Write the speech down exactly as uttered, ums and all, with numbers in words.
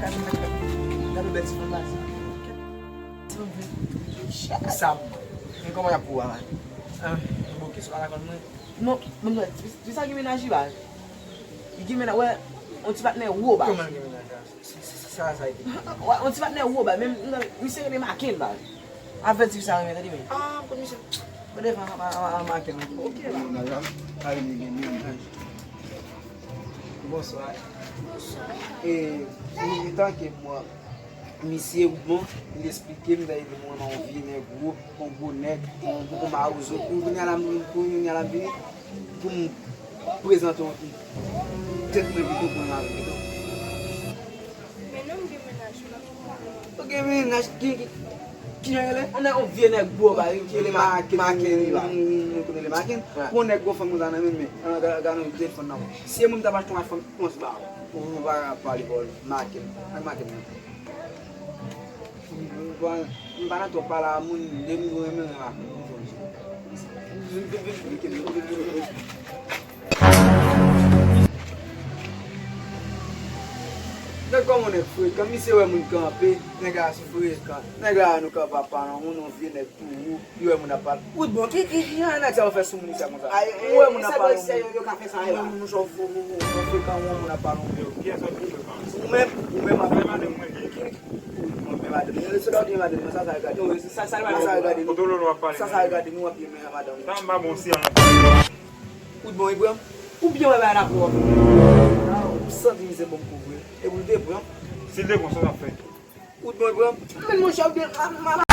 Gade bèl ti fanm la. Ti fanm vre. Sa, men kòman y ap pou w a, man? Ah, bon, kèso a la konn mwen? Non, men mwen, ti, ti sa gen mennaj li, ba. Li gen mennaj, wè, yon ti patnè wo, ba. Kòman l gen mennaj la? Sa, sa, sa, sa, sa, sa. Wè, yon ti patnè wo, ba. Men, men, misye rele Maken, ba. Avè ti sa renmen, tande, men. Ah, m konn misye. Mwen devan, a, a, a, Maken, ok, ba. Mennaj la, a, li gen mennaj. Bonswa. Bonswa. E, li, li tanke mwen. Misye, bon, li esplike m, dayè, li mwen nan yon vye nèg wo, yon gwo nèg, yon gwo mawozo. Pou kounye a la, m, pou kounye a la, m vini, pou m prezante w tou. Tèt mwen pito pran lavi pito. Men non, m gen mennaj, m ap fè. Ou gen mennaj ki, ki, ki jan rele? Yon nèg, yon vye nèg gwo, ba, ki rele Maken. Maken, wi, ba. M, m, m konnen li Maken. Wi. Pou yon nèg gwo fanm konsa nan men, men, an, gade, gade yon telefòn nan. Si e moun t ap achte yon iPhone onz ba ou, ou pa ka pale bò, Maken. Ak Maken, non. M pa, m pa nan twòp pale a moun, depi m renmen renmen a. Gad kòman nèg frekan, misye wè moun kanpe, nèg la frekan. Nèg la nou kanpe ap pale yon moun, yon vye nèg tou wo. Yo wè moun ap pale. Ou bon, ki, ki, ki jan nèg sa yo fè sou moun sa konsa? Ou wè moun ap pale. Yo ka fè sa yo. Moun sa yo fo, fo, fo, fo frekan, ou wè moun ap pale. Ou menm, ou menm ap pale. Ki, ki, ou bon, men madanm. Se la ou gen madanm, sa, sa regade. Non, sa, sa regade. Sa, sa regade nou, ap men madanm. Sa m pa bon si an. Ou bon, Ibrahim? Ou byen wè bagay la pwòp. Ou santi misye bon kou vre. E pou l te pran. Si l te pran, sa w ap fè? Ou t bon pran? Men monchè, ou gen, a, ma, ma.